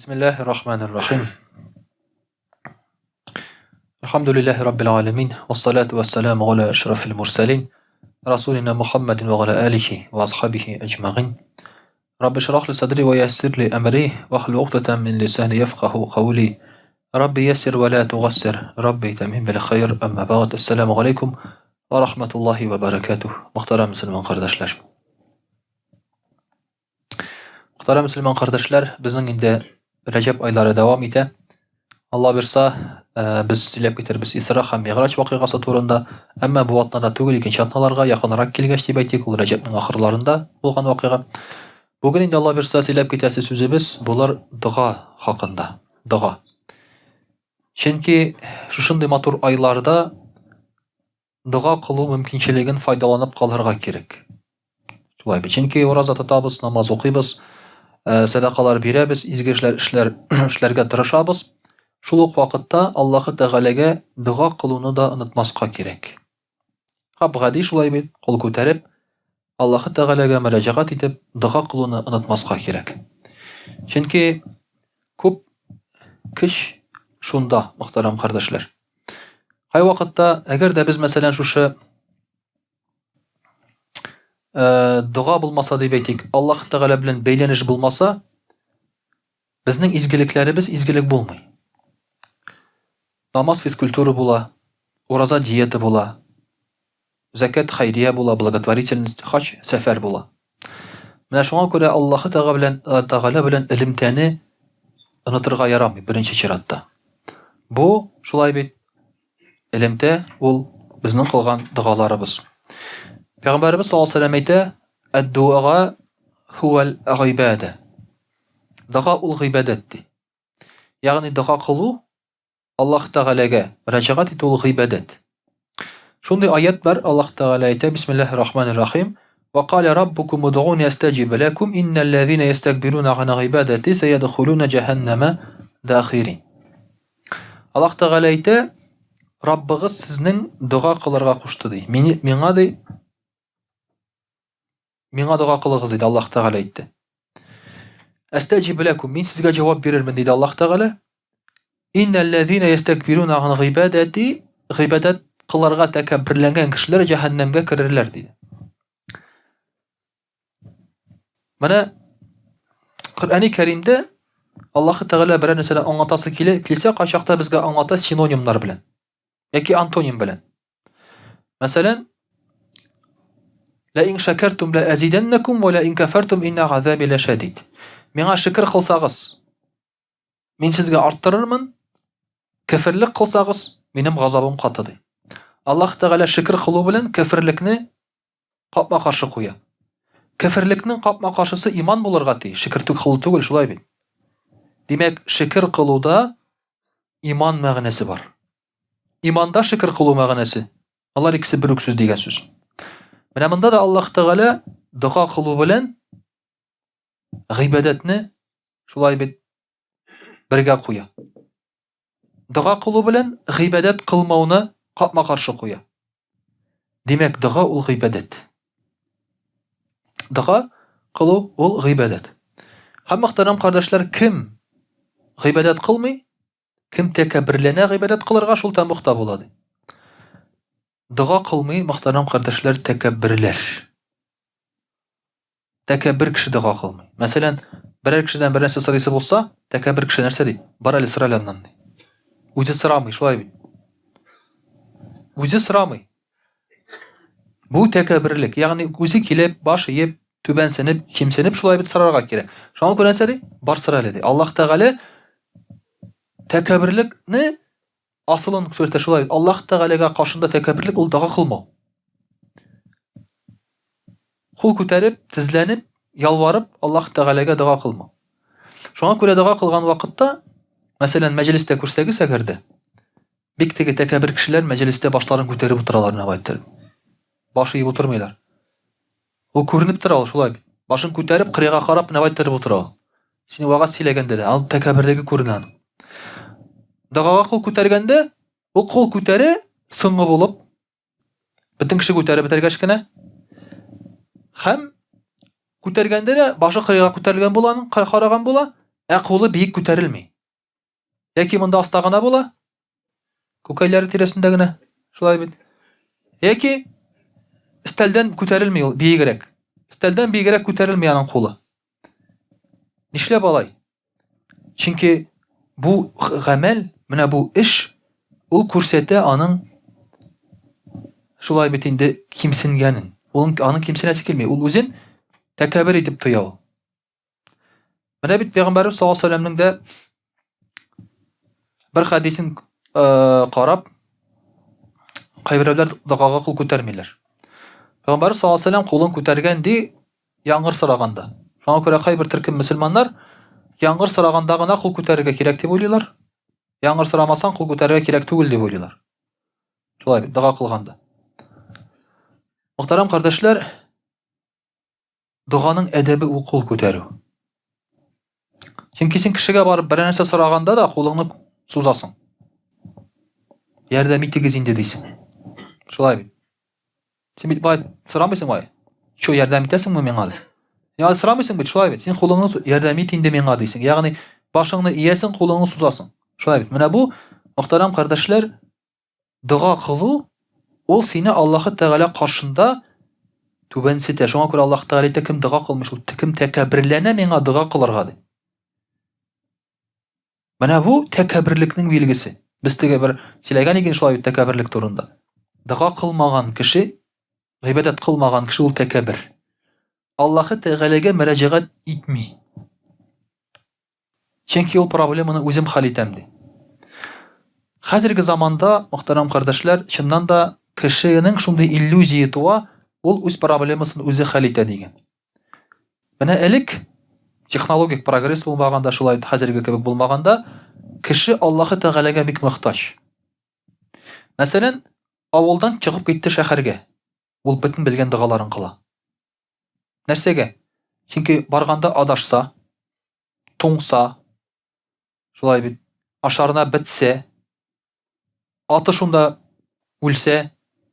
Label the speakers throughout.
Speaker 1: Бисмиллаһир рахманир рахим. Алхамдулиллаһи раббил аламин, вассалату вассаламу аля ашрафил мурсалин, расулина Мухаммадин ва аля алихи ва асхабихи аҗмагин. Рабби шрах ли садри ва яссир ли амри, вахлул угдатан мин лисани яфкаху каули. Рабби яссир ва ла тугассир, Рабби тамим бил хайр, амма бa'д. Ассаламу алейкум ва рахматуллахи ва баракатух. Мөхтәрәм мөселман кардәшләр. Мөхтәрәм мөселман кардәшләр, безнең инде Рәҗәб айлары дәвам итә. Алла бирса, э, без сөйләп китербез Исра һәм Миграҗ вакыйгасы турында. Әмма бу атнада түгел, икенче атналарга якынрак килгәч дип әйтик, ул Рәҗәбнең ахырларында булган вакыйга. Бүген инде Алла бирса сөйләп китәсе сүзебез булыр дога хакында. Дога. Чөнки шушындый матур айларда дога кылу мөмкинчелеген файдаланып калырга кирәк. Шулай бит. Чөнки ураза тотабыз, намаз укыйбыз, э, сәдакалар бирәбез, изге эшләр эшләр эшләргә тырышабыз. Шул ук вакытта Аллаһы Тәгаләгә дога кылуны да онытмаска кирәк. Гап-гади шулай бит, кул күтәреп, Аллаһы Тәгаләгә мөрәҗәгать итеп, дога кылуны онытмаска кирәк. Чөнки күп көч шунда, мөхтәрәм кардәшләр. Кайвакытта, әгәр дә без, мәсәлән, шушы э, дога булмаса дип әйтик, Аллаһ Тәгалә белән бәйләнеш булмаса, безнең изгелекләребез изгелек булмый. Намаз физкультура була, ураза диета була, зәкят хәйрия була, благотворительность, хаҗ сәфәр була. Менә шуңа күрә Аллаһы Тәгалә белән, э, Тәгалә белән элемтәне онытырга ярамый беренче чиратта. Бу шулай бит элемтә ул безнең кылган догаларыбыз. Пәйгамбәребез саллаллаһу алейһи вәсәлләм әйтә, "Әд-дуа хуәл гыйбадә." Дога ул гыйбадәт ди. Ягъни дога кылу Аллаһ Тәгаләгә мөрәҗәгать итү ул гыйбадәт. Шундый аять бар, Аллаһ Тәгалә әйтә, Бисмиллаһир рахманир рахим, Ва каля раббукум удгуни астаҗиб ләкум, иннәлләзина ястәкбируна ган гыйбадәти сәядхулуна җәһәннәмә дахирин. Аллаһ Тәгалә әйтә, Раббыгыз сезнең дога кылырга кушты ди. Мине миңа ди, Миңа дога кылыгыз, диде Аллаһ Тәгалә әйтте. Әстәҗиб ләкум, мин сезгә җавап бирермен, диде Аллаһ Тәгалә. Иннәлләзина ястәкбируна ан гыйбадәти, гыйбадәт кылырга тәкәбберләнгән кешеләр җәһәннәмгә керерләр, диде. Менә Коръәни Кәримдә Аллаһ Тәгалә берәр нәрсәне аңлатасы килә, килсә, кайчакта безгә аңлата синонимнар белән яки антоним белән. Мәсәлән, Лә ин шәкәртум лә әзидәннәкум ва лә ин кәфәртум инна газаби ләшәдид. Миңа шөкер кылсагыз, мин сезгә арттырырмын, кәферлек кылсагыз, минем газабым каты ди. Аллаһ Тәгалә шөкер кылу белән кәферлекне капма-каршы куя. Кәферлекнең капма-каршысы иман булырга тиеш, шөкер кылу түгел, шулай бит. Димәк, шөкер кылуда иман мәгънәсе бар. Иманда шөкер кылу мәгънәсе. Алар икесе бер үк сүз дигән сүз. Менә монда да Аллаһ Тәгалә дога кылу белән гыйбадәтне шулай бит бергә куя. Дога кылу белән гыйбадәт кылмауны капма-каршы куя. Димәк, дога ул гыйбадәт. Дога кылу ул гыйбадәт. Һәм мөхтәрәм кардәшләр, кем гыйбадәт кылмый, Кем тәкәбберләнә гыйбадәт кылырга, шул тәмугта була, ди. Дога кылмый, мөхтәрәм кардәшләр, тәкәбберләр. Тәкәббер кеше дога кылмый. Мәсәлән, берәр кешедән бер нәрсә сорыйсы булса, тәкәббер кеше нәрсә ди? Бар әле, сора әле аннан, ди. Үзе сорамый, шулай бит. Үзе сорамый. Бу тәкәбберлек, ягъни үзе килеп, баш иеп, түбәнсенеп, кимсенеп шулай бит сорарга кирәк. Шуңа күрә нәрсә ди? Бар сора әле ди. Аллаһ Тәгалә тәкәбберлекне асылын күрсәтә шулай. Аллаһ Тәгаләгә каршында тәкәбберлек ул дога кылмау. Кул күтәреп, тезләнеп, ялварып Аллаһ Тәгаләгә дога кылмау. Шуңа күрә дога кылган вакытта, мәсәлән, мәҗлестә күрсәгез әгәр дә, Бик теге тәкәббер кешеләр мәҗлестә башларын күтәреп утыралар менә болай иттереп. Баш иеп утырмыйлар. Ул күренеп тора ул шулай бит. Башын күтәреп, кырыйга карап менә болай иттереп утыра ул. Син вәгазь сөйләгәндә дә, аның тәкәбберлеге күренә аның. Догага кул күтәргәндә, ул кул күтәрә соңгы булып, Бөтен кеше күтәреп бетергәч кенә. Һәм күтәргәндә дә башы кырыйга күтәрелгән була, аның караган була. Ә кулы биек күтәрелми. Яки монда аста гына була, күкәйләре тирәсендә генә, шулай бит. Яки өстәлдән күтәрелми ул биегрәк. Өстәлдән биегрәк күтәрелми аның кулы. Нишләп алай? Чөнки бу гамәл, менә бу эш, ул күрсәтә аның шулай бит инде кимсенгәнен. Ул аның кимсенәсе килми. Ул үзен тәкәббер итеп тоя ул. Менә бит Пәйгамбәрбез саллаллаһу алейһи вәсәлләмнең дә бер хәдисен э, карап, кайберәүләр догага кул күтәрмиләр. Пәйгамбәрбез саллаллаһу алейһи вәсәлләм кулын күтәргән ди яңгыр сораганда. Шуңа күрә кайбер төркем мөселманнар яңгыр сораганда гына кул күтәрергә кирәк дип уйлыйлар. Яңгыр сорамасаң, кул күтәрергә кирәк түгел дип уйлыйлар. Шулай бит, дога кылганда. Мөхтәрәм кардәшләр, Доганың әдәбе ул кул күтәрү. Чөнки син кешегә барып берәр нәрсә сораганда да кулыңны сузасың. Ярдәм итегез инде дисең. Шулай бит. Син бит бай сорамыйсың бай. Чо ярдәм итәсеңме миңа дип. Я сорамыйсың бит, шулай бит. Син кулыңны ярдәм ит инде миңа дисең. Ягъни башыңны иясең, кулыңны сузасың. Шулай бит. Менә бу мөхтәрәм кардәшләр Дога кылу, ул сине Аллаһы Тәгалә каршында түбәнсетә. Шуңа күрә Аллаһ Тәгалә әйтә, кем дога кылмый, шул кем тәкәбберләнә миңа дога кылырга ди. Менә бу тәкәбберлекнең билгесе. Без теге бер сөйләгән икән шулай бит тәкәбберлек турында. Дога кылмаган кеше, гыйбадәт кылмаган кеше ул тәкәббер. Аллаһы Тәгаләгә мөрәҗәгать итми. Чөнки ул проблеманы үзем хәл итәм, ди. Хәзерге заманда, мөхтәрәм кардәшләр, чыннан да кешенең шундый иллюзия туа, ул үз проблемасын үзе хәл итә дигән. Менә элек технологик прогресс булмаганда, шулай хәзерге кебек булмаганда, кеше Аллаһы Тәгаләгә бик мохтаҗ. Мәсәлән, авылдан чыгып китте шәһәргә. Ул бөтен белгән догаларын кыла. Нәрсәгә? Чөнки барганда адашса, туңса, шулай бит, ашарына бетсә, аты шунда үлсә,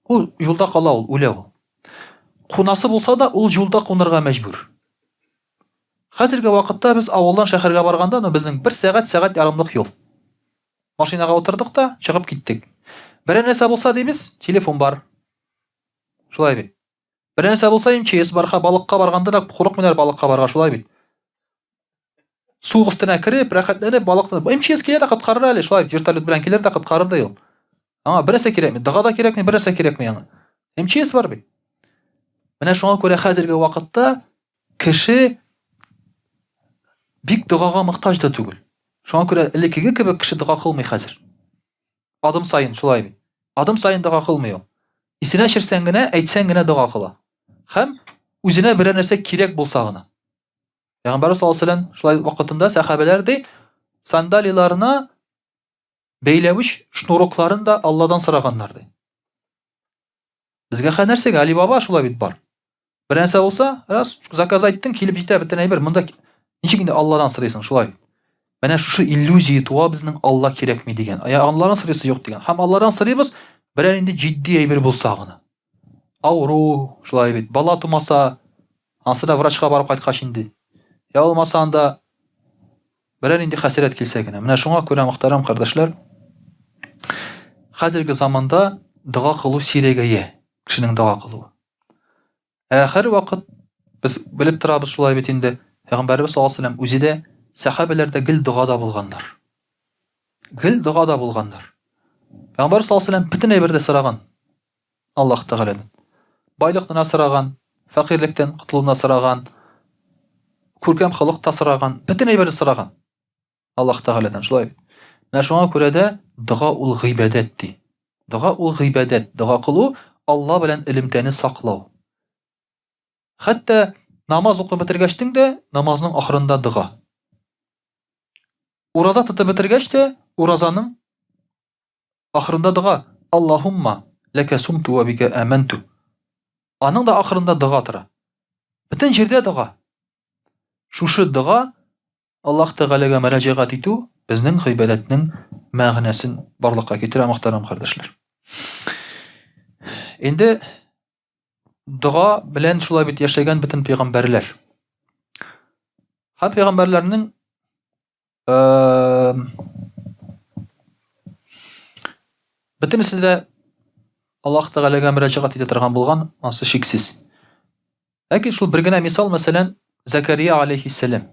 Speaker 1: ул юлда кала ул, үлә ул. Кунасы булса да, ул юлда кунырга мәҗбүр. Хәзерге вакытта без авылдан шәһәргә барганда, ну, безнең бер сәгать, сәгать ярымлык юл. Машинага утырдык та, чыгып киттек. Берәр нәрсә булса дибез, телефон бар. Шулай бит. Бер нәрсә булса МЧС бар, ха балыкка барганда да курыкмыйлар балыкка барга, шулай бит. Су өстенә кереп, рәхәтләнеп балыкны МЧС килә дә коткарыр әле, шулай бит, вертолет белән килер дә коткарыр да ул. Аңа бер нәрсә кирәкми, дога да кирәкми, бер нәрсә кирәкми аңа. МЧС бар бит. Менә шуңа күрә хәзерге вакытта кеше бик догага мохтаҗ да түгел. Шуңа күрә элеккеге кебек кеше дога кылмый хәзер. Адым саен шулай бит. Адым саен дога кылмый ул. Исенә төшерсәң генә, әйтсәң генә дога кыла. Һәм үзенә берәр нәрсә кирәк булса гына. Пәйгамбәр саллаллаһу алейһи вәсәлләм шулай вакытында сәхабәләр ди, сандалиларына бәйләвеч шнурокларын да Алладан сораганнар ди. Безгә хәзер нәрсәгә Алибаба шулай бит бар. Бер нәрсә булса, раз заказ айттың, килеп җитә бөтен әйбер. Монда ничек инде Алладан сорыйсың, шулай. Менә шушы иллюзия туа безнең Алла кирәкми дигән. Я Алладан сорыйсы юк дигән. Һәм Алладан сорыйбыз, берәр инде җитди әйбер булса гына. Авыру, шулай бит. Бала тумаса, ансы да врачка барып кайткач инде. Я булмаса анда берәр инде хәсрәт килсә генә. Менә шуңа күрә, мөхтәрәм кардәшләр, хәзерге заманда дога кылу сирәгәя, кешенең дога кылуы. Ә һәрвакыт без белеп торабыз шулай бит инде, Пәйгамбәребез саллаллаһу алейһи вәсәлләм үзе дә, сәхабәләр дә гел догада булганнар. Гел догада булганнар. Пәйгамбәр саллаллаһу алейһи вәсәлләм бөтен әйбер дә сораган Аллаһ Тәгаләдән. Байлыкны да сораган, фәкыйрьлектән котылуны да сораган, күркәм холык та сораган, бөтен әйберне сораган. Аллаһ Тәгаләдән шулай бит. Менә шуңа күрә дә дога ул гыйбадәт ди. Дога ул гыйбадәт. Дога кылу Алла белән элемтәне саклау. Хәтта намаз укып бетергәчтең дә намазның ахырында дога. Ураза тотып бетергәч тә уразаның ахырында дога. Аллаһумма ләкә сумту ва бика аманту. Аның да ахырында дога тора. Бөтен җирдә дога. Шушы дога Аллаһ Тәгаләгә мөрәҗәгать итү безнең гыйбадәтнең мәгънәсен барлыкка китерә, мөхтәрәм кардәшләр. Инде дога белән шулай бит яшәгән бөтен пәйгамбәрләр. Һәм пәйгамбәрләрнең Бөтенесе дә Аллаһ Тәгаләгә мөрәҗәгать итә торган булган, ансы шиксез. Ләкин шул бер генә мисал, мәсәлән, Зәкәрия алейхиссәлам.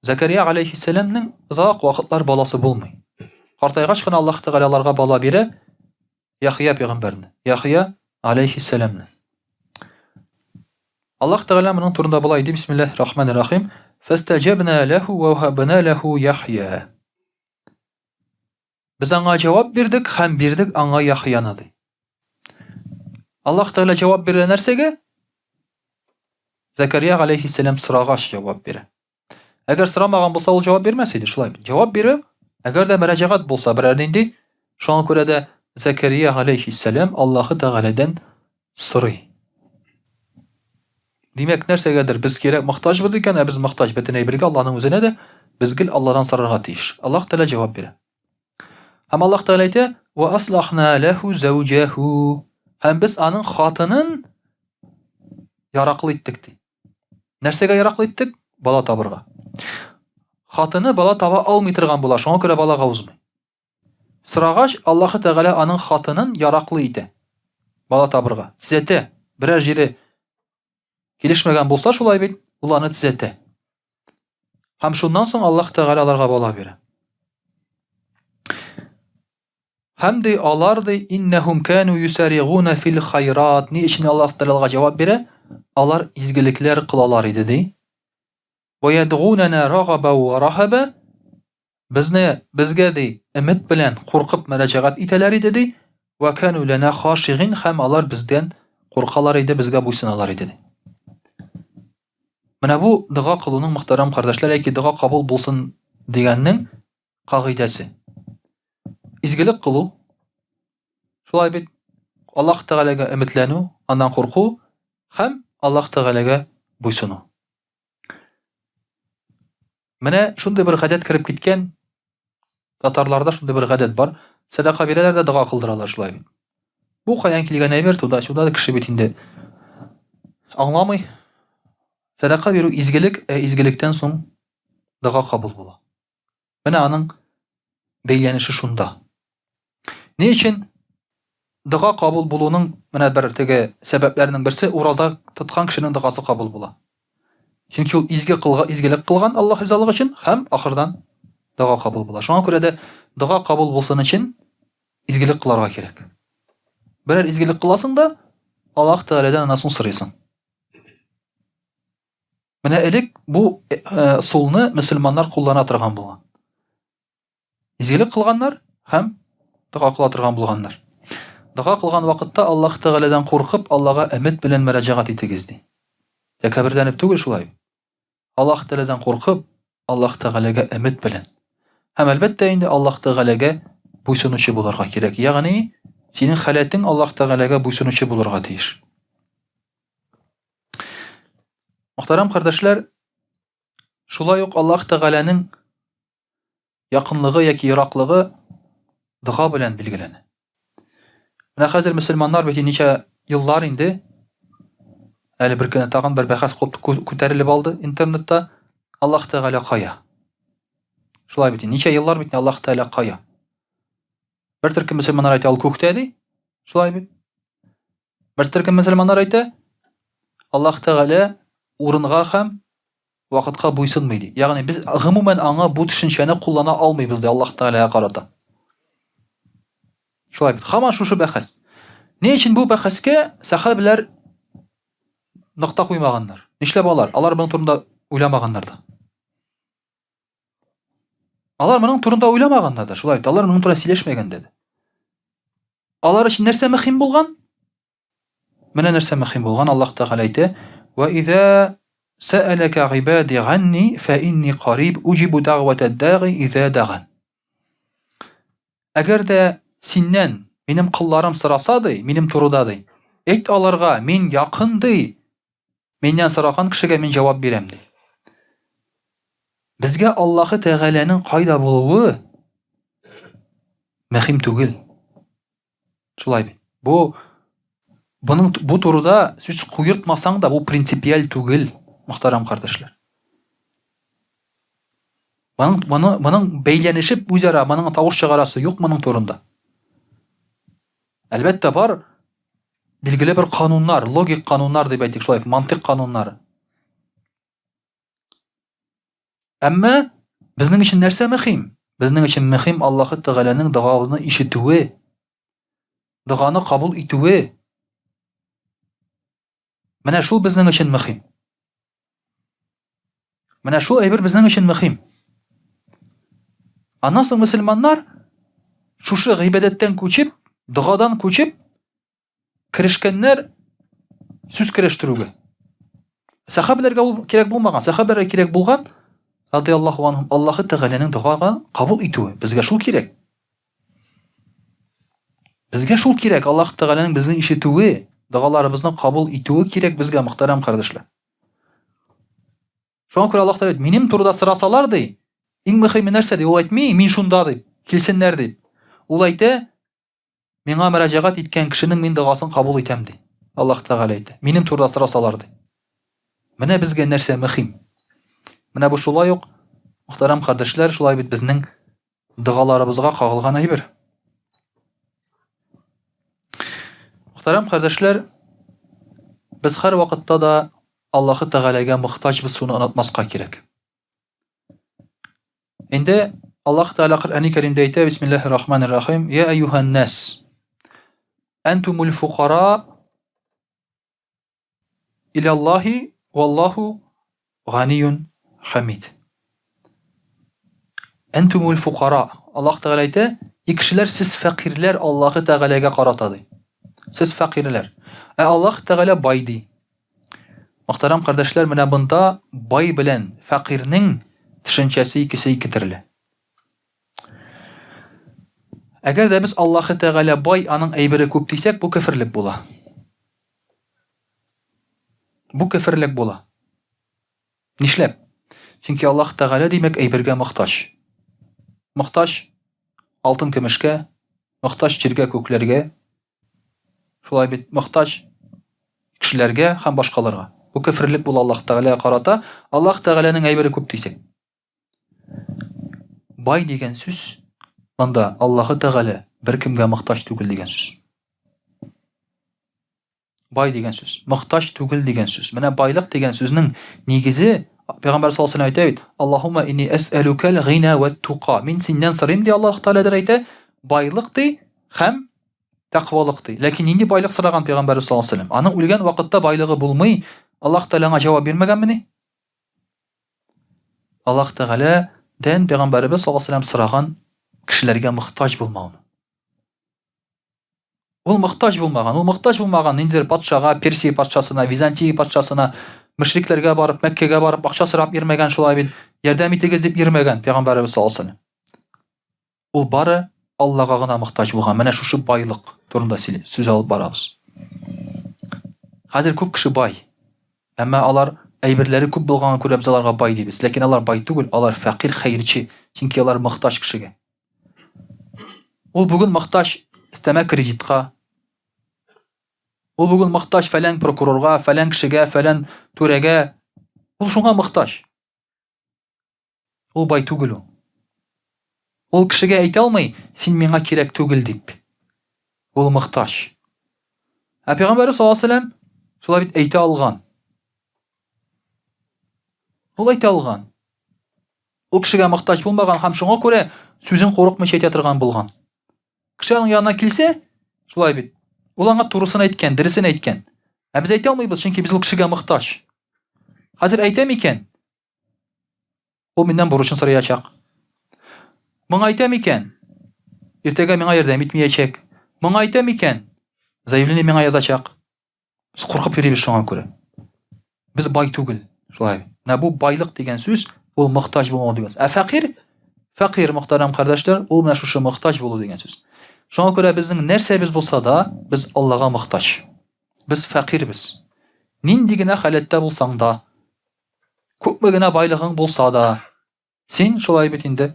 Speaker 1: Зәкәрия алейхиссәламнең озак вакытлар баласы булмый. Картайгач кына Аллаһ Тәгалә аларга бала бирә, Яхъя пәйгамбәрне, Яхъя алейхиссәламне. Аллаһ Тәгалә моның турында болай ди, Бисмиллаһир рахманир рахим, Фастаҗабна ләһу ва ваһабна ләһу Яхъя. Без аңа җавап бирдек һәм бирдек аңа Яхъяны ди. Аллаһ Тәгалә җавап бирә нәрсәгә? Зәкәрия алейхиссәлам сорагач җавап бирә. Әгәр сорамаган булса, ул җавап бирмәс иде, шулай бит. Җавап бирү, әгәр дә мөрәҗәгать булса берәр нинди, шуңа күрә дә Зәкәрия алейхиссәлам Аллаһы Тәгаләдән сорый. Димәк, нәрсәгәдер без кирәк мохтаҗбыз икән, ә без мохтаҗ бөтен әйбергә Аллаһның үзенә дә, без гел Аллаһдан сорарга тиеш. Аллаһ Тәгалә җавап бирә. Һәм Аллаһ Тәгалә әйтә: "Ва аслахна ләху зәүҗәһу." Һәм без аның хатынын яраклы иттек ди. Нәрсәгә яраклы иттек? Бала табырга. Хатыны бала таба алмый торган була, шуңа күрә балага узмый. Сорагач, Аллаһы Тәгалә аның хатынын яраклы итә. Бала табырга. Төзәтә. Берәр җире килешмәгән булса шулай бит, ул аны төзәтә. Һәм шуннан соң Аллаһ Тәгалә аларга бала бирә. Һәм ди алар ди иннәһум кану юсаригуна фил хайрат. Ни өчен Аллаһ Тәгалә җавап бирә? Алар изгелекләр кылалар иде ди. Ва ядгунана рагаба ва рахаба. Безне, безгә ди, өмет белән куркып мөрәҗәгать итәләр иде ди. Ва кану лана хашигин һәм алар бездән куркалар иде, безгә буйсыналар иде ди. Менә бу дога кылуның мөхтәрәм кардәшләр, яки дога кабул булсын дигәннең кагыйдәсе. Изгелек кылу, шулай бит, Аллаһ Тәгаләгә өметләнү, аннан курку һәм Аллаһ Тәгаләгә буйсыну. Менә шундый бер гадәт кереп киткән, татарларда шундый бер гадәт бар. Сәдака бирәләр дә дога кылдыралар шулай бит. Бу каян килгән әйбер, туда-сюда кеше бит инде аңламый. Сәдака бирү изгелек, ә изгелектән соң дога кабул була. Менә аның бәйләнеше шунда. Ни өчен дога кабул булуның менә бер теге сәбәпләренең берсе ураза тоткан кешенең догасы кабул була. Чөнки ул изге кылга изгелек кылган Аллаһ ризалыгы өчен һәм ахырдан дога кабул була. Шуңа күрә дә дога кабул булсын өчен изгелек кыларга кирәк. Берәр изгелек кыласың да Аллаһ Тәгаләдән аннан соң сорыйсың. Менә элек бу ысулны мөселманнар куллана торган булган. Изгелек кылганнар һәм дога кыла торган булганнар. Дога кылган вакытта Аллаһ Тәгаләдән куркып, Аллага өмет белән мөрәҗәгать итегез, ди. Тәкәбберләнеп түгел шулай. Аллаһ Тәгаләдән куркып, Аллаһ Тәгаләгә өмет белән. Һәм әлбәттә инде Аллаһ Тәгаләгә буйсынучы булырга кирәк. Ягъни синең халәтең Аллаһ Тәгаләгә буйсынучы булырга тиеш. Мөхтәрәм кардәшләр, шулай ук Аллаһ Тәгаләнең якынлыгы яки ераклыгы дога белән билгеләнә. Менә хәзер мөселманнар бит ничә еллар инде әле бер көнне тагын бер бәхәс күтәрелеп алды интернетта. Аллаһ Тәгалә кая? Шулай бит, ничә еллар бит Аллаһ Тәгалә кая? Бер төркем мөселманнар әйтә, ул күктә ди. Шулай бит. Бер төркем мөселманнар әйтә, Аллаһ Тәгалә урынга һәм вакытка буйсынмый ди. Ягъни без гомумән аңа бу төшенчәне куллана алмыйбыз ди Аллаһ Тәгаләгә карата. Шулай бит. Һаман шушы бәхәс. Ни өчен бу бәхәскә сәхабәләр нокта куймаганнар? Нишләп алар? Алар моның турында уйламаганнар да. Алар моның турында уйламаганнар да, шулай бит. Алар моның турында сөйләшмәгән дә. Алар өчен нәрсә мөһим булган? Менә нәрсә мөһим булган, Аллаһ Тәгалә әйтә: "Ва иза сәәләкә гыйбади ганни фа инни кариб уҗибу дәгъватад дагы иза даган." Әгәр дә синнән минем колларым сораса ди, минем турыда ди, әйт аларга, мин якын ди, миннән сораган кешегә мин җавап бирәм ди. Безгә Аллаһы Тәгаләнең кайда булуы мөһим түгел. Шулай бит. Бу буның бу турыда сүз куертмасаң да, бу принципиаль түгел, мөхтәрәм кардәшләр. Моның, моны, моның бәйләнешеп үзара, моның тавыш чыгарасы юк моның турында. Әлбәттә, бар билгеле бер кануннар, логик кануннар дип әйтик шулай, мантыйк кануннары. Әмма безнең өчен нәрсә мөһим? Безнең өчен мөһим Аллаһы Тәгаләнең догабызны ишетүе, доганы кабул итүе. Менә шул безнең өчен мөһим. Менә шул әйбер безнең өчен мөһим. Аннан соң мөселманнар шушы гыйбадәттән күчеп, догадан күчеп, керешкәннәр сүз керештерүгә. Сәхабәләргә ул кирәк булмаган, сәхабәләргә кирәк булган, радиаллаһу анһум, Аллаһы Тәгаләнең догага кабул итүе. Безгә шул кирәк. Безгә шул кирәк, Аллаһ Тәгаләнең безне ишетүе, догаларыбызны кабул итүе кирәк безгә, мөхтәрәм кардәшләр. Шуңа күрә Аллаһ Тәгалә минем турыда сорасалар ди, иң мөһиме нәрсә ди? Ул әйтми, мин шунда дип, килсеннәр дип. Ул әйтә, миңа мөрәҗәгать иткән кешенең мин догасын кабул итәм ди. Аллаһ Тәгалә әйтә, минем турыда сорасалар ди. Менә безгә нәрсә мөһим. Менә бу шулай ук, мөхтәрәм кардәшләр, шулай бит безнең догаларыбызга кагылган әйбер. Мөхтәрәм кардәшләр, без һәр вакытта да Аллаһы Тәгаләгә мохтаҗбыз, шуны онытмаска кирәк. Инде Аллаһ Тәгалә Коръәни Кәримдә әйтә, Бисмиллаһир Рахманир Рахим, Я әйюһән нас, әнтумул фукара Иляллаһи валлаһу ганиюн хамид. Әнтумул фукара. Аллаһ Тәгалә әйтә, и кешеләр, сез фәкыйрьләр Аллаһы Тәгаләгә карата ди. Сез фәкыйрьләр. Ә Аллаһ Тәгалә бай ди. Мөхтәрәм кардәшләр, менә монда бай белән фәкыйрьнең төшенчәсе икесе ике төрле. Әгәр дә без Аллаһы Тәгалә бай, аның әйбере күп дисәк, бу кеферлек була. Бу кеферлек була. Нишләп? Чөнки Аллаһ Тәгалә, димәк, әйбергә мохтаҗ. Мохтаҗ алтын көмешкә, мохтаҗ җиргә, күкләргә. Шулай бит, мохтаҗ кешеләргә һәм башкаларга. Бу кеферлек була Аллаһ Тәгаләгә карата. Аллаһ Тәгаләнең әйбере күп дисәк. Бай дигән сүз монда Аллаһы Тәгалә беркемгә мохтаҗ түгел дигән сүз. Бай дигән сүз, мохтаҗ түгел дигән сүз. Менә байлык дигән сүзнең нигезе Пәйгамбәр саллаллаһу алейһи әйтә бит, Аллаһумма инни әсәлүкәл гина вә тука. Мин синнән сорыйм ди Аллаһ Тәгаләдән әйтә, байлык ди һәм тәкъвалык ди. Ләкин нинди байлык сораган Пәйгамбәр саллаллаһу алейһи Аның үлгән вакытта байлыгы булмый, Аллаһ Тәгалә аңа җавап бирмәгәнмени? Аллаһ Тәгаләдән Пәйгамбәребез саллаллаһу алейһи сораган кешеләргә мохтаҗ булмауны. Ул мохтаҗ булмаган, ул мохтаҗ булмаган ниндидер патшага, Персия патшасына, Византия патшасына, мөшрикләргә барып, Мәккәгә барып акча сорап йөрмәгән шулай бит, ярдәм итегез дип йөрмәгән пәйгамбәребез саллаллаһу алейһи Ул бары Аллага гына мохтаҗ булган. Менә шушы байлык турында сүз алып барабыз. Хәзер күп кеше бай. Әмма алар әйберләре күп булганга күрә без аларга бай дибез. Ләкин алар бай түгел, алар фәкыйрь, хәерче, чөнки алар мохтаҗ кешегә. Ул бүген мохтаҗ өстәмә кредитка. Ул бүген мохтаҗ фәлән прокурорга, фәлән кешегә, фәлән түрәгә. Ул шуңа мохтаҗ. Ул бай түгел ул. Ул кешегә әйтә алмый, син миңа кирәк түгел дип. Ул мохтаҗ. Ә пәйгамбәр саллаллаһу алейһи вәсәлләм шулай бит әйтә алган. Ул әйтә алган. Ул кешегә мохтаҗ булмаган һәм шуңа күрә сүзен курыкмыйча әйтә торган булган. Кеше аның янына килсә, шулай бит. Ул аңа турысын әйткән, дөресен әйткән. Ә без әйтә алмыйбыз, чөнки без ул кешегә мохтаҗ. Хәзер әйтәм икән, ул миннән бурычын сораячак. Моңа әйтәм икән, иртәгә миңа ярдәм итмәячәк. Моңа әйтәм икән, заявление миңа язачак. Без куркып йөрибез шуңа күрә. Без бай түгел, шулай. Менә бу байлык дигән сүз, ул мохтаҗ булмау дигән сүз. Ә фәкыйрь, фәкыйрь мөхтәрәм кардәшләр, ул менә шушы мохтаҗ булу дигән сүз. Шуңа күрә безнең нәрсәбез булса да, без Аллага мохтаҗ. Без фәкыйрьбез. Нинди генә халәттә булсаң да, күпме генә байлыгың булса да, Син шулай бит инде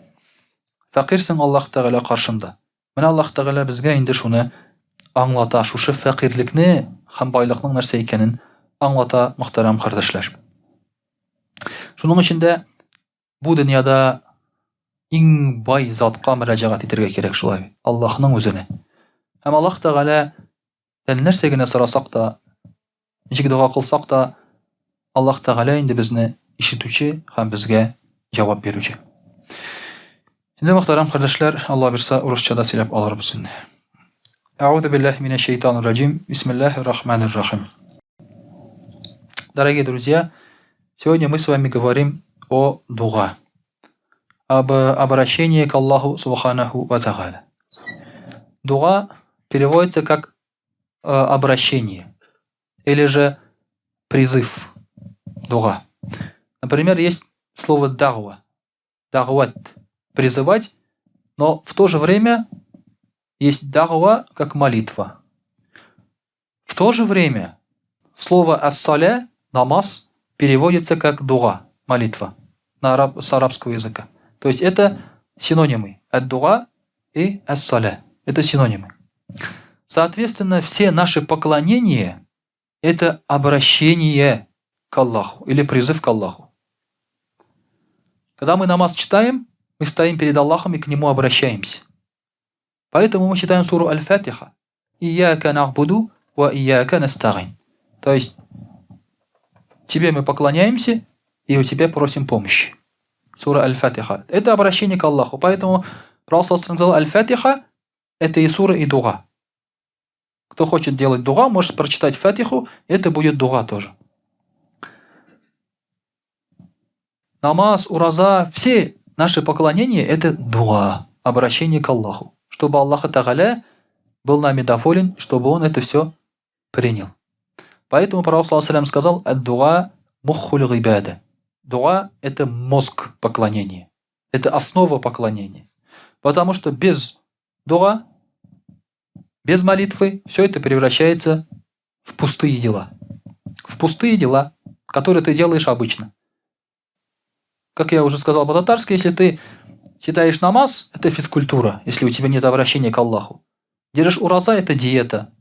Speaker 1: фәкыйрьсең Аллаһ Тәгалә каршында. Менә Аллаһ Тәгалә безгә инде шуны аңлата, шушы фәкыйрьлекне һәм байлыкның нәрсә икәнен аңлата, мөхтәрәм кардәшләр. Шуның өчен дә бу дөньяда Иң бай затка мөрәҗәгать итәргә кирәк шулай бит, Аллаһның үзенә. Һәм Аллаһ Тәгалә дән нәрсә генә сорасак та, ничек дога кылсак та, Аллаһ Тәгалә инде безне ишетүче һәм безгә җавап бирүче. Инде мөхтәрәм кардәшләр, Алла бирса, урысча да сөйләп алырбыз инде. Әгъузу биллаһи минәш шайтанир раҗим. Бисмиллаһир рахманир рахим. Дорогие друзья, сегодня мы с вами говорим о дуга, об обращении к Аллаху Субханаху Ва Тааля. Дуга переводится как обращение или же призыв. Дуга. Например, есть слово дагва, дагват, призывать, но в то же время есть дагва как молитва. В то же время слово ас-саля, намаз, переводится как дуга, молитва, на араб, с арабского языка. То есть это синонимы. Ад-дуга и ас-саля. Это синонимы. Соответственно, все наши поклонения – это обращение к Аллаху или призыв к Аллаху. Когда мы намаз читаем, мы стоим перед Аллахом и к Нему обращаемся. Поэтому мы читаем суру Аль-Фатиха. «Ияка нахбуду ва ияка настагин». То есть, тебе мы поклоняемся и у тебя просим помощи. Сура Аль-Фатиха. Это обращение к Аллаху. Поэтому Пророк сказал, Аль-Фатиха – это и сура, и дуга. Кто хочет делать дуга, может прочитать Фатиху, это будет дуга тоже. Намаз, ураза, все наши поклонения – это дуа, обращение к Аллаху. Чтобы Аллах Тагаля был нами доволен, чтобы Он это все принял. Поэтому Пророк саллаллаху сказал «Ад-дуа муххуль гибада». Дуа – это мозг поклонения, это основа поклонения. Потому что без дуа, без молитвы, все это превращается в пустые дела. В пустые дела, которые ты делаешь обычно. Как я уже сказал по-татарски, если ты читаешь намаз, это физкультура, если у тебя нет обращения к Аллаху. Держишь ураза – это диета.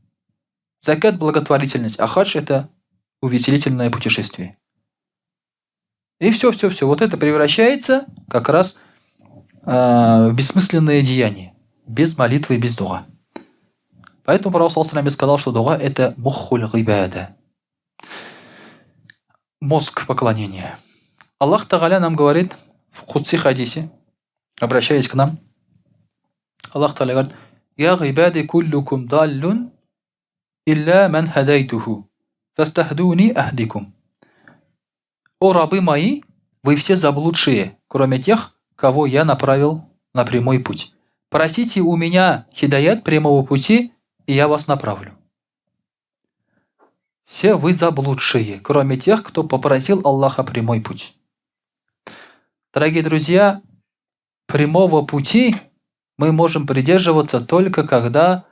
Speaker 1: Закат – благотворительность, а хадж – это увеселительное путешествие. И все, все, все. Вот это превращается как раз в бессмысленное деяние. Без молитвы и без дуа. Поэтому Пророк саллаллаху сказал, что дуа – это муххуль гибада. Мозг поклонения. Аллах Тагаля нам говорит в Кудси хадисе, обращаясь к нам, Аллах Тагаля говорит, «Я гибади куллюкум даллюн илля ман хадайтуху, фастахдуни ахдикум». «О рабы мои, вы все заблудшие, кроме тех, кого я направил на прямой путь. Просите у меня хидаят прямого пути, и я вас направлю». Все вы заблудшие, кроме тех, кто попросил Аллаха прямой путь. Дорогие друзья, прямого пути мы можем придерживаться только когда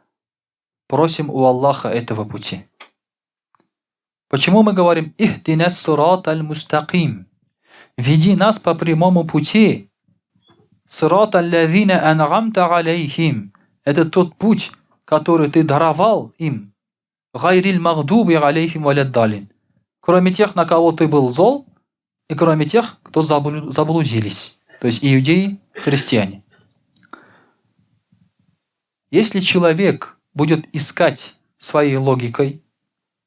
Speaker 1: просим у Аллаха этого пути. Почему мы говорим «Ихдина сират аль-мустаким»? Веди нас по прямому пути. Сират аль-лазина ан'амта алейхим. Это тот путь, который ты даровал им. Гайриль магдуби алейхим валяддалин. Кроме тех, на кого ты был зол, и кроме тех, кто заблудились. То есть иудеи, христиане. Если человек будет искать своей логикой,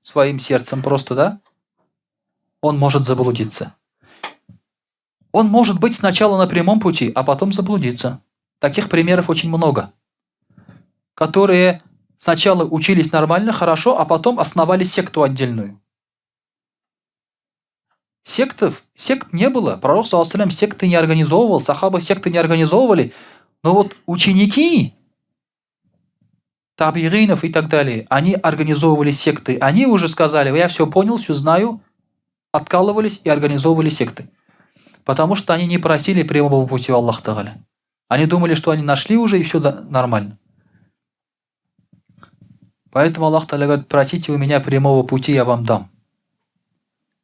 Speaker 1: своим сердцем просто, да, он может заблудиться. Он может быть сначала на прямом пути, а потом заблудиться. Таких примеров очень много. Которые сначала учились нормально, хорошо, а потом основали секту отдельную. Сект не было. Пророк, саллаллаху алейхи ва саллям, секты не организовывал, сахабы секты не организовывали. Но вот ученики табиинов и так далее, они организовывали секты. Они уже сказали, я все понял, все знаю, откалывались и организовывали секты. Потому что они не просили прямого пути у Аллаха Тагаля. Они думали, что они нашли уже и все нормально. Поэтому Аллах Тагаля говорит, просите у меня прямого пути, я вам дам.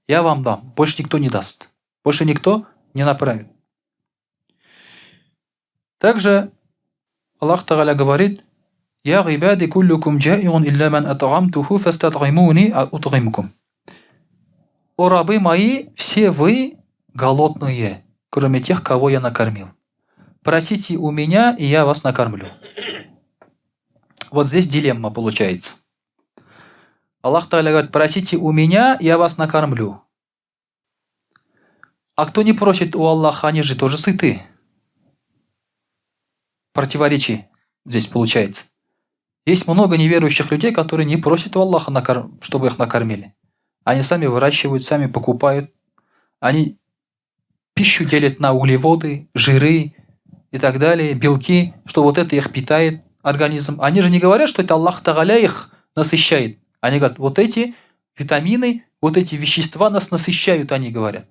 Speaker 1: Я вам дам. Больше никто не даст. Больше никто не направит. Также Аллах Тагаля говорит, Я гибади куллюкум джаиун илля ман атгамтуху фастатгимуни утгимкум. О рабы мои, все вы голодные, кроме тех, кого я накормил. Просите у меня, и я вас накормлю. Вот здесь дилемма получается. Аллах Тааля говорит, просите у меня, я вас накормлю. А кто не просит у Аллаха, они же тоже сыты. Противоречие здесь получается. Есть много неверующих людей, которые не просят у Аллаха, чтобы их накормили. Они сами выращивают, сами покупают. Они пищу делят на углеводы, жиры и так далее, белки, что вот это их питает организм. Они же не говорят, что это Аллах Тагаля их насыщает. Они говорят, вот эти витамины, вот эти вещества нас насыщают, они говорят.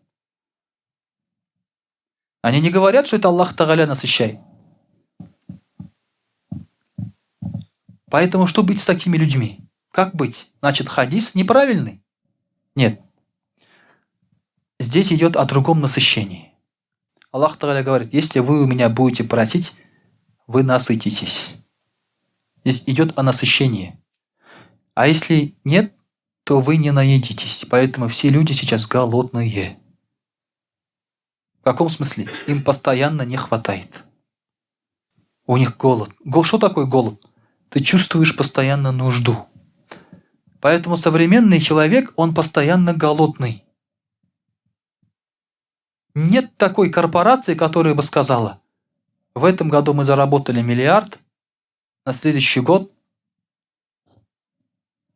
Speaker 1: Они не говорят, что это Аллах Тагаля насыщает. Поэтому что быть с такими людьми? Как быть? Значит, хадис неправильный? Нет. Здесь идет о другом насыщении. Аллах Тагаля говорит, если вы у меня будете просить, вы насытитесь. Здесь идет о насыщении. А если нет, то вы не наедитесь. Поэтому все люди сейчас голодные. В каком смысле? Им постоянно не хватает. У них голод. Что такое голод? Ты чувствуешь постоянно нужду. Поэтому современный человек, он постоянно голодный. Нет такой корпорации, которая бы сказала, в этом году мы заработали миллиард, на следующий год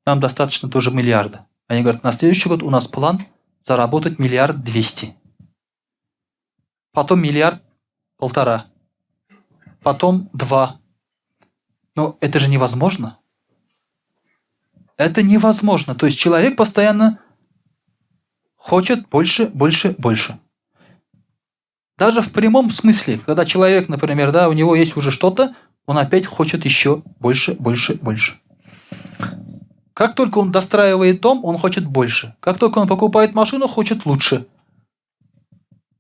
Speaker 1: нам достаточно тоже миллиарда. Они говорят, на следующий год у нас план заработать 1 200 000 000. Потом 1,5 миллиарда. Потом 2. Но это же невозможно. Это невозможно. То есть человек постоянно хочет больше, больше, больше. Даже в прямом смысле, когда человек, например, да, у него есть уже что-то, он опять хочет еще больше, больше, больше. Как только он достраивает дом, он хочет больше. Как только он покупает машину, хочет лучше.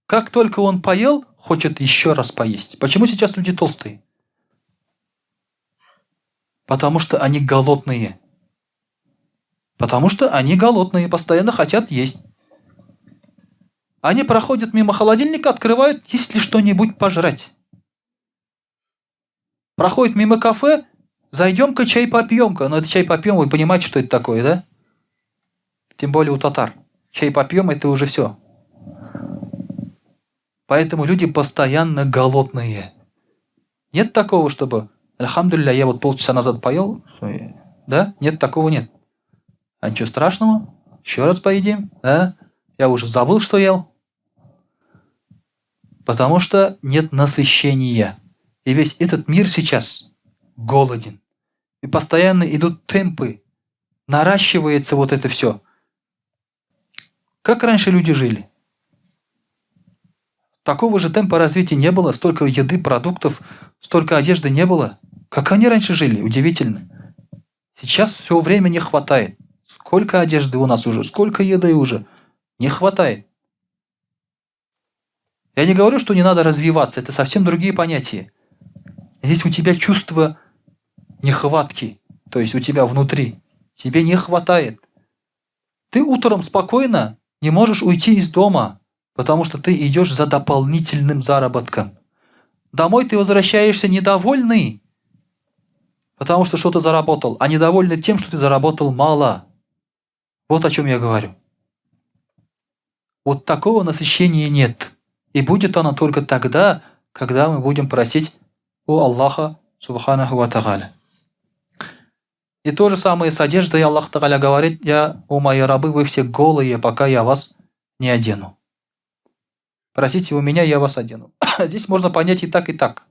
Speaker 1: Как только он поел, хочет еще раз поесть. Почему сейчас люди толстые? Потому что они голодные. Потому что они голодные, постоянно хотят есть. Они проходят мимо холодильника, открывают, есть ли что-нибудь пожрать. Проходят мимо кафе, зайдем-ка чай попьем-ка. Но это чай попьем, вы понимаете, что это такое, да? Тем более у татар. Чай попьем, это уже все. Поэтому люди постоянно голодные. Нет такого, чтобы, альхамдулилля, я вот полчаса назад поел, да? Нет, такого нет. А ничего страшного, еще раз поедим, да? Я уже забыл, что ел. Потому что нет насыщения. И весь этот мир сейчас голоден. И постоянно идут темпы. Наращивается вот это все. Как раньше люди жили? Такого же темпа развития не было, столько еды, продуктов, столько одежды не было. Как они раньше жили? Удивительно. Сейчас все время не хватает. Сколько одежды у нас уже, сколько еды уже. Не хватает. Я не говорю, что не надо развиваться, это совсем другие понятия. Здесь у тебя чувство нехватки, то есть у тебя внутри. Тебе не хватает. Ты утром спокойно не можешь уйти из дома, потому что ты идешь за дополнительным заработком. Домой ты возвращаешься недовольный, потому что что-то заработал, а недовольный тем, что ты заработал мало. Вот о чем я говорю. Вот такого насыщения нет. И будет оно только тогда, когда мы будем просить у Аллаха Субханаху ва Тагаля. И то же самое с одеждой Аллах Тагаля говорит, я, о мои рабы, вы все голые, пока я вас не одену. Просите у меня, я вас одену. Здесь можно понять и так, и так.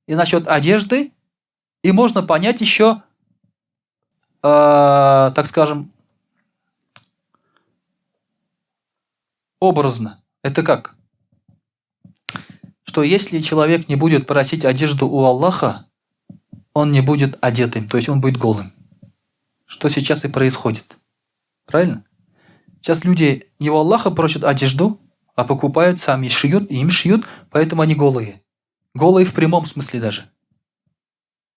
Speaker 1: И насчет одежды, и можно понять еще, так скажем, образно. Это как? Что если человек не будет просить одежду у Аллаха, он не будет одетым, то есть он будет голым. Что сейчас и происходит. Правильно? Сейчас люди не у Аллаха просят одежду, а покупают сами, шьют, им шьют, поэтому они голые. Голые в прямом смысле даже.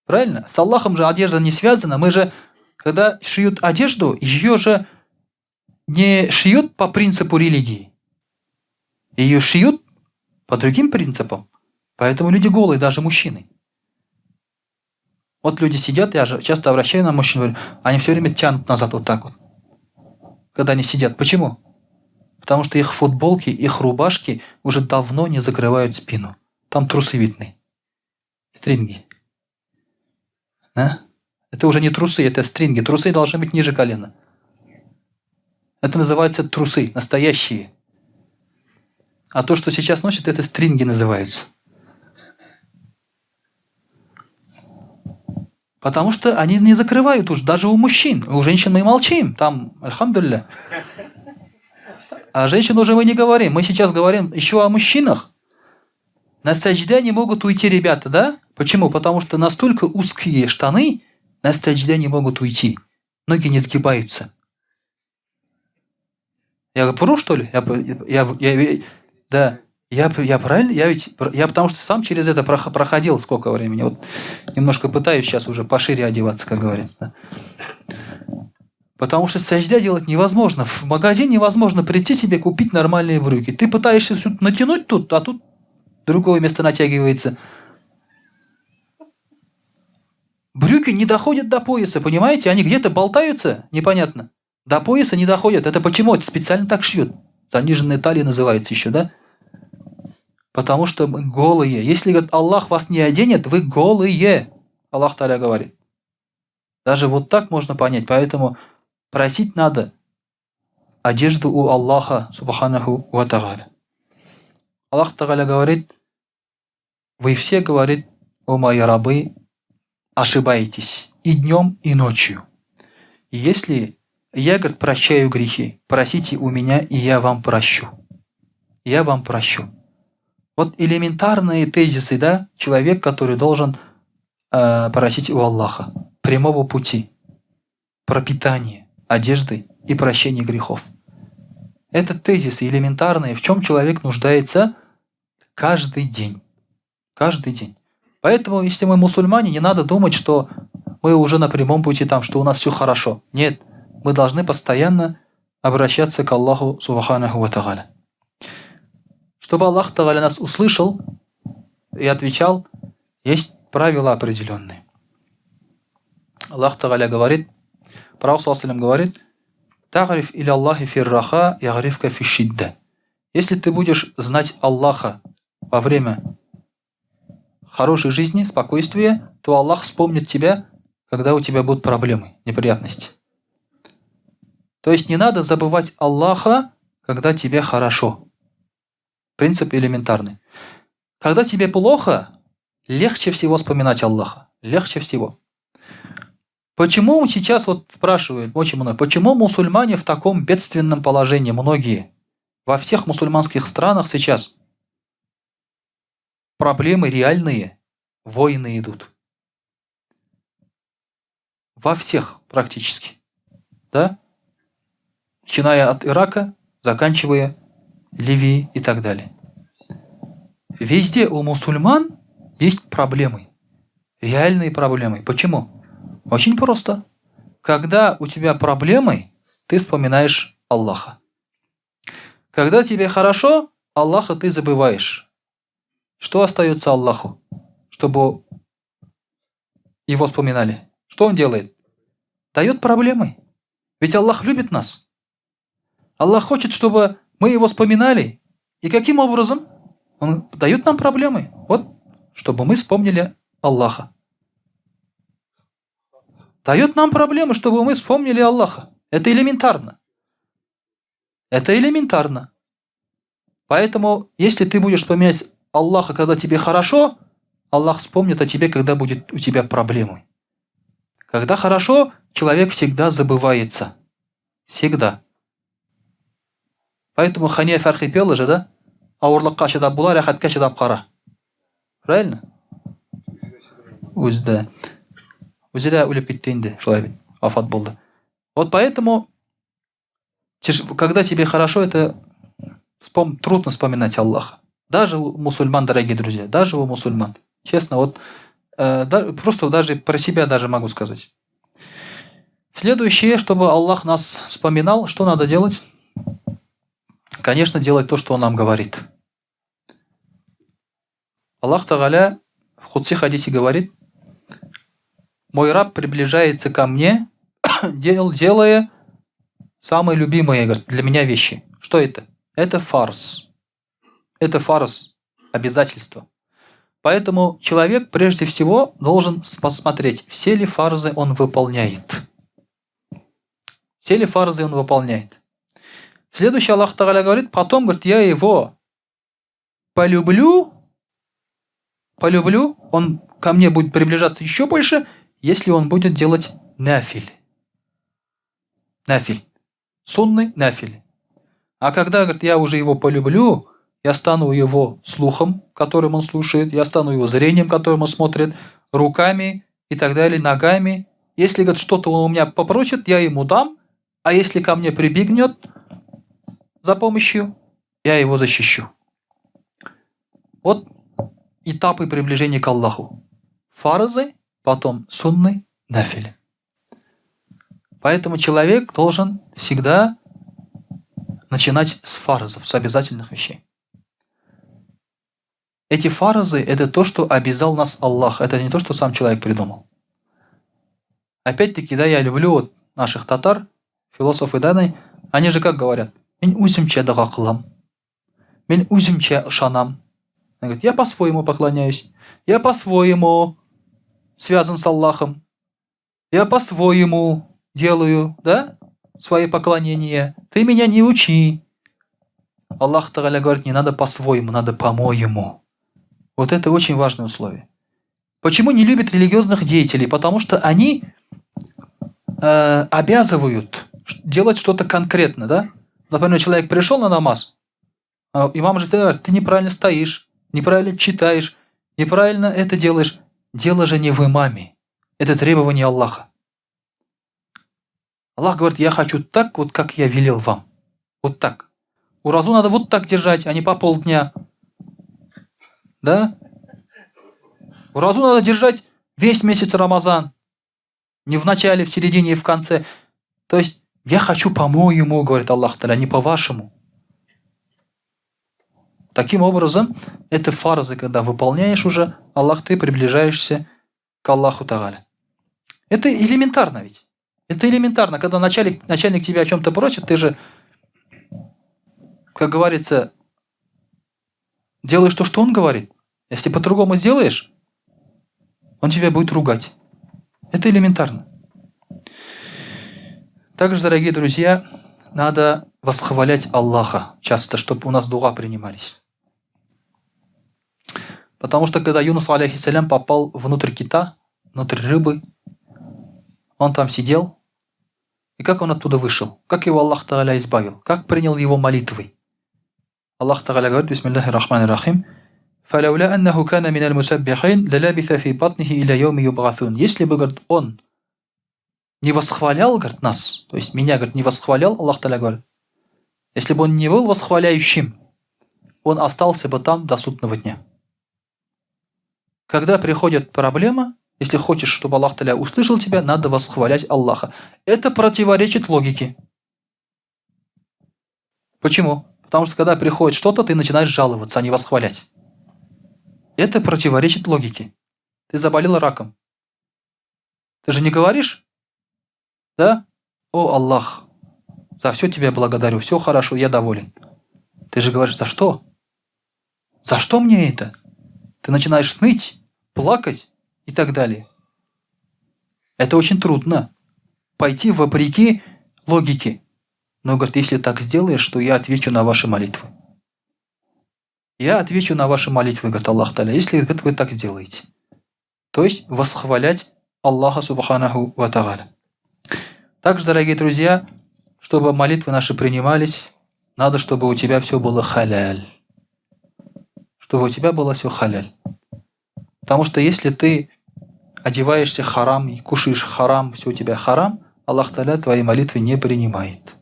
Speaker 1: Правильно? С Аллахом же одежда не связана. Мы же, когда шьют одежду, ее же не шьют по принципу религии. Ее шьют по другим принципам. Поэтому люди голые, даже мужчины. Вот люди сидят, я же часто обращаю на мужчин, говорю, они все время тянут назад вот так вот, когда они сидят. Почему? Потому что их футболки, их рубашки уже давно не закрывают спину. Там трусы видны. Стринги. Да? Это уже не трусы, это стринги. Трусы должны быть ниже колена. Это называется трусы, настоящие. А то, что сейчас носят, это стринги называются. Потому что они не закрывают уж, даже у мужчин. У женщин мы молчим, там, альхамдулилля. А женщин уже мы не говорим. Мы сейчас говорим еще о мужчинах. На саджда не могут уйти ребята, да? Почему? Потому что настолько узкие штаны, на саджда не могут уйти. Ноги не сгибаются. Я вру, что ли? Да. Я правильно? Я ведь, я потому что сам через это проходил сколько времени. Вот немножко пытаюсь сейчас уже пошире одеваться, как говорится. Потому что саждя делать невозможно. В магазин невозможно прийти себе купить нормальные брюки. Ты пытаешься натянуть тут, а тут другое место натягивается. Брюки не доходят до пояса, понимаете? Они где-то болтаются, непонятно. До пояса не доходят. Это почему? Это специально так шьют. Заниженная талия называется еще, да? Потому что мы голые. Если, говорит, Аллах вас не оденет, вы голые. Аллах Таля говорит. Даже вот так можно понять. Поэтому просить надо одежду у Аллаха, субханаху ва тагаля. Аллах Тагаля говорит, вы все, говорит, о мои рабы, ошибаетесь и днем, и ночью. И если я, говорит, прощаю грехи, просите у меня, и я вам прощу. Я вам прощу. Вот элементарные тезисы, да, человек, который должен просить у Аллаха прямого пути, пропитания, одежды и прощения грехов. Это тезисы элементарные, в чем человек нуждается каждый день. Каждый день. Поэтому, если мы мусульмане, не надо думать, что мы уже на прямом пути, там, что у нас все хорошо. Нет, мы должны постоянно обращаться к Аллаху субханаху ва та'аля. Чтобы Аллах Тагаля нас услышал и отвечал, есть правила определенные. Аллах Тагаля говорит, Пророк саллаллаху говорит, «Тагриф иля Аллахи фирраха, ягрифка фишидда». Если ты будешь знать Аллаха во время хорошей жизни, спокойствия, то Аллах вспомнит тебя, когда у тебя будут проблемы, неприятности. То есть не надо забывать Аллаха, когда тебе хорошо. Принцип элементарный. Когда тебе плохо, легче всего вспоминать Аллаха. Легче всего. Почему сейчас вот спрашивают очень много, почему мусульмане в таком бедственном положении, многие? Во всех мусульманских странах сейчас проблемы реальные, войны идут. Во всех практически. Да? Начиная от Ирака, заканчивая Ливией и так далее. Везде у мусульман есть проблемы. Реальные проблемы. Почему? Очень просто. Когда у тебя проблемы, ты вспоминаешь Аллаха. Когда тебе хорошо, Аллаха ты забываешь. Что остается Аллаху, чтобы его вспоминали? Что он делает? Дает проблемы. Ведь Аллах любит нас. Аллах хочет, чтобы мы его вспоминали. И каким образом? Он дает нам проблемы. Вот, чтобы мы вспомнили Аллаха. Дает нам проблемы, чтобы мы вспомнили Аллаха. Это элементарно. Это элементарно. Поэтому, если ты будешь вспоминать Аллаха, когда тебе хорошо, Аллах вспомнит о тебе, когда будет у тебя проблемы. Когда хорошо, человек всегда забывается. Всегда. Поэтому Хания Фархи пела же, да? Авырлыкка чыдап була, рәхәткә чыдап кара. Правильно? Үзе дә. Үзе дә үлеп китте инде, шулай бит. Вафат булды. Вот поэтому, когда тебе хорошо, это трудно вспоминать Аллаха. Даже у мусульман, дорогие друзья, даже у мусульман. Честно, вот да, просто даже про себя даже могу сказать. Следующее, чтобы Аллах нас вспоминал, что надо делать? Конечно, делать то, что Он нам говорит. Аллаһ Тәгалә в Кудси хадисе говорит, мой раб приближается ко мне, делая самые любимые, говорит, для меня вещи. Что это? Это фарз. Это фарз, обязательство. Поэтому человек прежде всего должен посмотреть, все ли фарзы он выполняет. Все ли фарзы он выполняет. Следующий Аллах Тагаля говорит, потом, говорит, я его полюблю, полюблю, он ко мне будет приближаться еще больше, если он будет делать нафиль. Нафиль. Сунны нафиль. А когда, говорит, я уже его полюблю, я стану его слухом, которым он слушает, я стану его зрением, которым он смотрит, руками и так далее, ногами. Если, говорит, что-то он у меня попросит, я ему дам, а если ко мне прибегнет за помощью, я его защищу. Вот этапы приближения к Аллаху. Фарзы, потом сунны, нафили. Поэтому человек должен всегда начинать с фарзов, с обязательных вещей. Эти фарзы – это то, что обязал нас Аллах. Это не то, что сам человек придумал. Опять-таки, да, я люблю вот наших татар, философы данные, они же как говорят? Мин үземчә дога кылам. Мин үземчә ышанам. Он говорит, я по-своему поклоняюсь. Я по-своему связан с Аллахом. Я по-своему делаю, да, свои поклонения. Ты меня не учи. Аллах Тагаля говорит, не надо по-своему, надо по-моему. Вот это очень важное условие. Почему не любят религиозных деятелей? Потому что они обязывают делать что-то конкретно, да? Например, человек пришел на намаз, а имам же всегда говорит, ты неправильно стоишь, неправильно читаешь, неправильно это делаешь. Дело же не в имаме. Это требование Аллаха. Аллах говорит, я хочу так, вот как я велел вам. Вот так. Уразу надо вот так держать, а не по полдня. Да? Уразу надо держать весь месяц Рамазан. Не в начале, в середине и в конце. То есть, я хочу по-моему, говорит Аллах Таля, не по-вашему. Таким образом, это фарзы, когда выполняешь уже, Аллах, ты приближаешься к Аллаху Тагаля. Это элементарно ведь. Это элементарно. Когда начальник тебя о чем-то просит, ты же, как говорится, делаешь то, что он говорит. Если по-другому сделаешь, он тебя будет ругать. Это элементарно. Также, дорогие друзья, надо восхвалять Аллаха часто, чтобы у нас дуа принимались. Потому что когда Юнус, алейхиссалям, попал внутрь кита, внутрь рыбы, он там сидел, и как он оттуда вышел? Как его Аллах Тааля избавил? Как принял его молитвы? Аллах Тааля говорит, бисмиллахи рахмани рахим, «Фаляуля аннаху кана миналь мусаббихин, лалябита фи батнихи иля йоми юбгатун». Если бы, говорит, он не восхвалял, говорит, нас, то есть меня, говорит, не восхвалял, Аллах Тааля говорит, если бы он не был восхваляющим, он остался бы там до судного дня. Когда приходит проблема, если хочешь, чтобы Аллах Таля услышал тебя, надо восхвалять Аллаха. Это противоречит логике. Почему? Потому что когда приходит что-то, ты начинаешь жаловаться, а не восхвалять. Это противоречит логике. Ты заболел раком. Ты же не говоришь, да? О, Аллах, за все тебя благодарю, все хорошо, я доволен. Ты же говоришь, за что? За что мне это? Ты начинаешь ныть, плакать и так далее. Это очень трудно. Пойти вопреки логике. Но, говорит, если так сделаешь, то я отвечу на ваши молитвы. Я отвечу на ваши молитвы, говорит Аллах Таля, если, говорит, вы так сделаете. То есть восхвалять Аллаха Субханаху ва Тааля. Также, дорогие друзья, чтобы молитвы наши принимались, надо, чтобы у тебя все было халяль. Чтобы у тебя было все халяль. Потому что если ты одеваешься харам и кушаешь харам, все у тебя харам, Аллах Таля твои молитвы не принимает.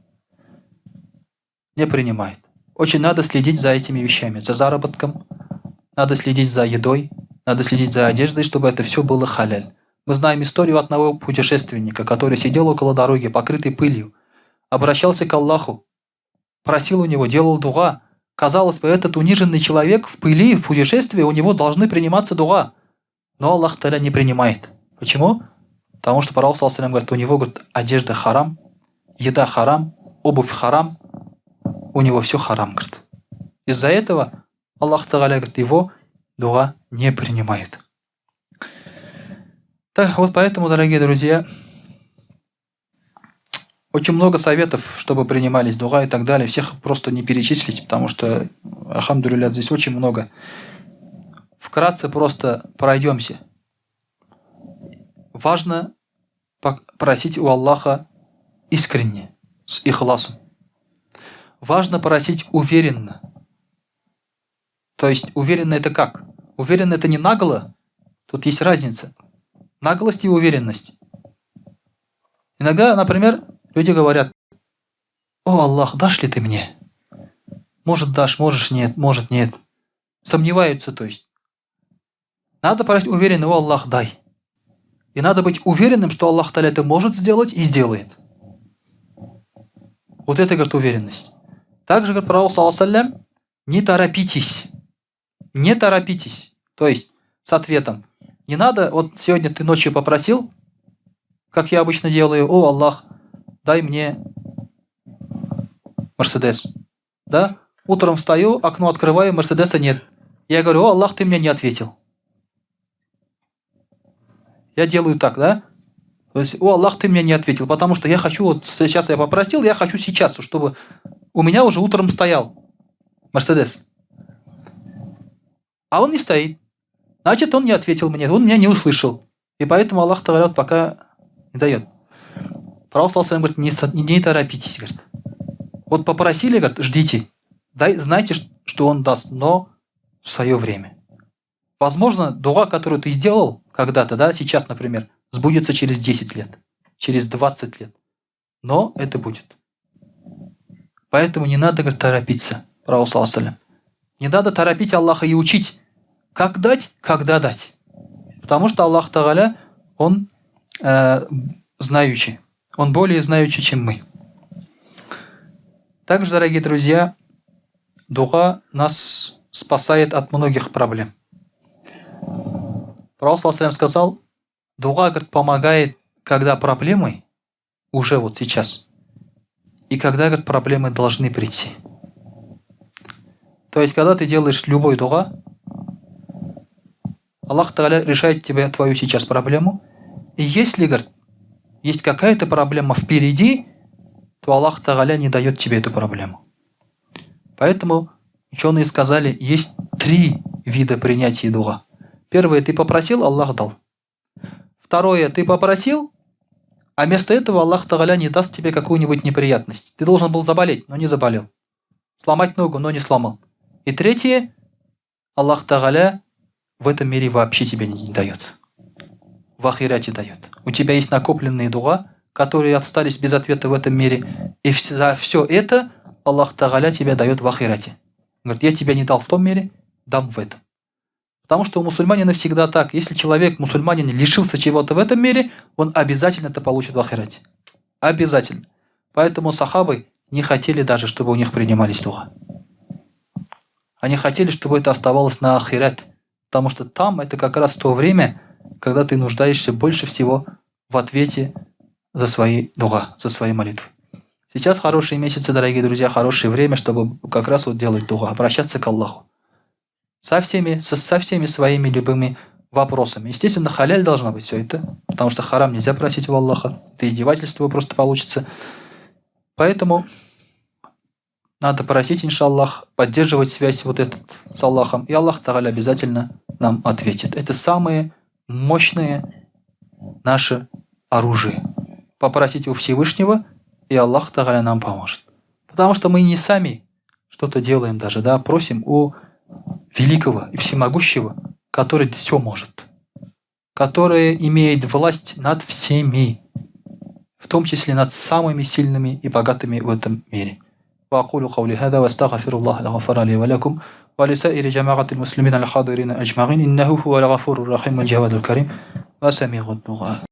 Speaker 1: Не принимает. Очень надо следить за этими вещами, за заработком, надо следить за едой, надо следить за одеждой, чтобы это все было халяль. Мы знаем историю одного путешественника, который сидел около дороги, покрытый пылью, обращался к Аллаху, просил у него, делал дуа. Казалось бы, этот униженный человек в пыли, в путешествии, у него должны приниматься дуга. Но Аллах Таля не принимает. Почему? Потому что Пророк саллаллаху говорит, у него, говорит, одежда харам, еда харам, обувь харам, у него все харам, говорит. Из-за этого Аллах Тагаля, говорит, его дуа не принимает. Так, вот поэтому, дорогие друзья, очень много советов, чтобы принимались дуа и так далее. Всех просто не перечислить, потому что, альхамдулилля, здесь очень много. Вкратце просто пройдемся. Важно просить у Аллаха искренне, с ихласом. Важно просить уверенно. То есть уверенно это как? Уверенно это не нагло. Тут есть разница. Наглость и уверенность. Иногда, например, люди говорят: «О, Аллах, дашь ли ты мне? Может, дашь, можешь нет, может нет». Сомневаются, то есть. Надо просить уверенно: «О, Аллах, дай». И надо быть уверенным, что Аллах Таля это может сделать и сделает. Вот это, говорит, уверенность. Также, говорит Пророк, саллаллаху, не торопитесь. Не торопитесь. То есть, с ответом. Не надо, вот сегодня ты ночью попросил, как я обычно делаю: «О, Аллах, дай мне Мерседес». Да? Утром встаю, окно открываю, Мерседеса нет. Я говорю: «О, Аллах, ты мне не ответил». Я делаю так, да? То есть: «О, Аллах, ты мне не ответил», потому что я хочу, вот сейчас я попросил, я хочу сейчас, чтобы у меня уже утром стоял Мерседес. А он не стоит. Значит, он не ответил мне, он меня не услышал. И поэтому Аллах Тагаля пока не дает. Пророк говорит: не, не торопитесь, говорит. Вот попросили, говорит, ждите. Дай, знайте, что он даст, но в свое время. Возможно, дуа, которую ты сделал когда-то, да, сейчас, например, сбудется через 10 лет, через 20 лет. Но это будет. Поэтому не надо, говорит, торопиться, Пророк Не надо торопить Аллаха и учить, как дать, когда дать. Потому что Аллах Тагаля, Он знающий. Он более знающий, чем мы. Также, дорогие друзья, дуа нас спасает от многих проблем. Пророк сказал, дуа, говорит, помогает, когда проблемы уже вот сейчас, и когда, говорит, проблемы должны прийти. То есть, когда ты делаешь любой дуа, Аллах Тагаля решает тебе твою сейчас проблему. И если, говорит, есть какая-то проблема впереди, то Аллах Тагаля не дает тебе эту проблему. Поэтому ученые сказали, есть три вида принятия дуа. Первое, ты попросил, Аллах дал. Второе, ты попросил, а вместо этого Аллах Тагаля не даст тебе какую-нибудь неприятность. Ты должен был заболеть, но не заболел. Сломать ногу, но не сломал. И третье, Аллах Тагаля в этом мире вообще тебе не дает. В ахирате дает. У тебя есть накопленные дуа, которые остались без ответа в этом мире. И за все это Аллах Тагаля тебе дает в ахирате. Говорит, я тебя не дал в том мире, дам в этом. Потому что у мусульманина всегда так. Если человек, мусульманин, лишился чего-то в этом мире, он обязательно это получит в ахирате. Обязательно. Поэтому сахабы не хотели даже, чтобы у них принимались дуа. Они хотели, чтобы это оставалось на ахират. Потому что там это как раз то время, когда ты нуждаешься больше всего в ответе за свои дуа, за свои молитвы. Сейчас хорошие месяцы, дорогие друзья, хорошее время, чтобы как раз вот делать дуа, обращаться к Аллаху. Со всеми своими любыми вопросами. Естественно, халяль должно быть все это, потому что харам нельзя просить у Аллаха. Это издевательство просто получится. Поэтому надо просить, иншаллах, поддерживать связь вот этот с Аллахом, и Аллах Тагаля обязательно нам ответит. Это самое мощное наше оружие. Попросить у Всевышнего, и Аллах Тагаля нам поможет. Потому что мы не сами что-то делаем даже, да, просим у великого и всемогущего, который все может, который имеет власть над всеми, в том числе над самыми сильными и богатыми в этом мире. وأقول قولي هذا واستغفر الله الغفار لي ولكم ولسائر جماعة المسلمين الحاضرين أجمعين إنه هو الغفور الرحيم الجواد الكريم وسميع الدعاء.